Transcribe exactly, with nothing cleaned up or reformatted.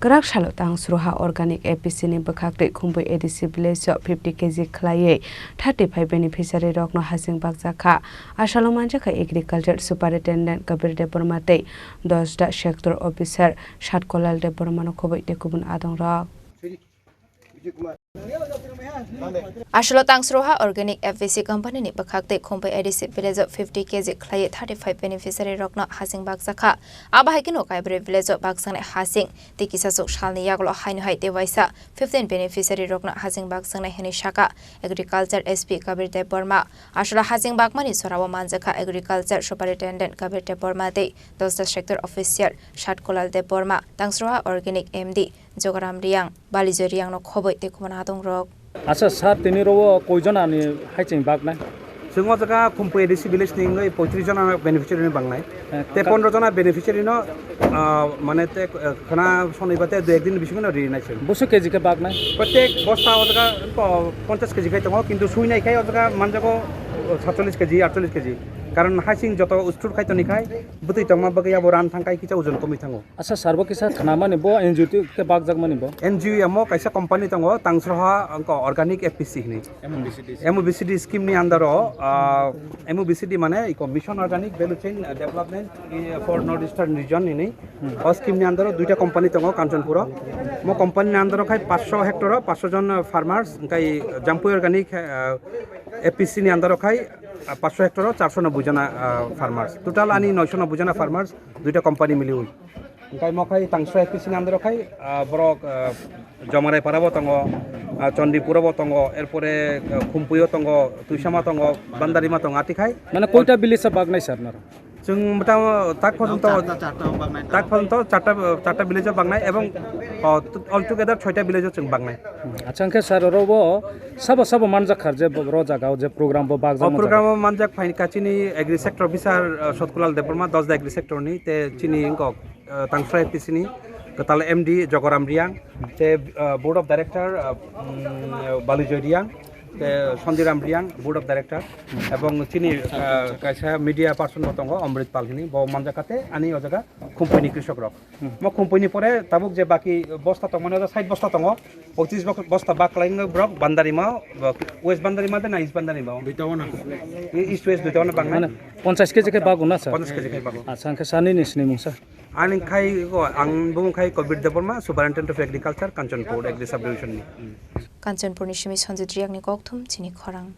Kwrak salo Tangsruha Organic A P C ni bwkhak tei Khumpui A D C village o fifty K G khwlaiwi thirty five beneficiary rokno hasing bakjak kha. A salo manjakha Agriculture Superintendent Kabir Debbarma tei Dosda Sector Officer Satkolal Debbarma no khoboi tei kubun adong rok. Asolo Tangsruha Organic F V C company ni bwkhak tei Khumpui A D C village o fifty K G khwlaiwi thirty five beneficiary rokno hasing bakjak kha. Abo hai kheno Kaibrwi village o bakjaknai hasing tei kisachuk salni yagulo haino hai tei waisa fifteen beneficiary rokno hasing bakjaknai hinwi sakha Agriculture S P Kabir Debbarma. Asolo hasing bakmani jorao manjakha Agriculture Superintendent Kabir Debbarma tei Dosda Sector Officer Satkolal Debbarma, Tangsruha Organic M D Jogaram Riang, Balijoy Riang no khoboi tei khumana adong rok. Acha sir, tini ro o koi jona ni haiching bak nai? Chwng o jaga Khumpui A D C village ni wngwi poitris jona beneficiary ni bang nai. Eh, te ka- pondro jona beneficiary no, ah, mane te, eh, khana sonoi ba te dui ek din bisingo no ri nai chwng. Busu K G khe bak nai? Prottek bosta o jaga po-, ponchas K G khai tongo, kintu sui nai khai o jaga manjago, oh, satchollis K G, atchollis K G. Karon haiching joto ustur khai toni khai, bwtwi tongma bagwi abo ran thang khai kisa ojon komwi thango. Acha sir, bo kisa khnamani bo N G O twi khe bakjakmani bo? N G O amo kaisa company tongo, Tangsruha, wngkha Organic F P C hinwi. M O B C D. M O B C D scheme ni under o, ah, M O B C D mane iko Mission Organic Value Chain Development, eh, for North Eastern Region hinwi. Hmm. O scheme ni under o duita company tongo Kanchanpur o. Mo company ni under o khai paanch sho hectare o paanch sho jon farmers, wngkha Jampui Organic, ah, F P C ni under o khai, ah, paanch sho hectare o char sho nobboi jona, ah, farmers. Total ani noi sho nobboi jona farmers. Duita company miliwi. Hingkai mo khai Tangsruha F P C ni under o khai, ah, borok, ah, Jomarai Para bo tongo, ah, Chandipur bo tongo, erpore, ah, Khumpui o tongo, Tuisama tongo, Bandarima tongo, ati khai. Mane koita village o baknai sir naro? Chwng mota tak porjonto, charta, charta o baknai tak porjonto charta, charta village o baknai ebong, oh, all together soita village o chwng baknai. Hmm, acha, hingke sir, oro bo sabo sabo manjak khar je bo, ro jaga o je program bo bakjak O manjak. Program o manjak phaini kachini Agri Sector Officer, ah, Sotkulal Debbarma, Dosda Agri Sector ni, te chini wngkok, ah, Tangsruha F P C ni kwtal M D Jogoram Riang, te, ah, Board of Director, ah, mm, Balijoy Riang, te Sondiram Riang, Board of Director, ebong chini, ah, kaisa media person bo tongo, Amrit Pal hini, bo manjak kate ani o jaga Khumpui ni krishok rok. Hmm. Mo Khumpui ni pore tabuk je baki bosta tongmani, o side bosta tongo, poitrish bok-, bosta bak laingo borok Bandarima, West Bandarima de na East Bandarima? Duita o na. E-, East West duita o na bang na? Mane ponchas K G khe bago na sir? Ponchas K G khe bago. Acha, hingke sir nini sinimung sir? Ani khai ko, ang bumung khai Kobir Debbarma, Superintendent of Agriculture, Kanchanpur Agri Sub Division ni. Kanchanpur ni simi Sanjit Riak ni kokthum chini khorang.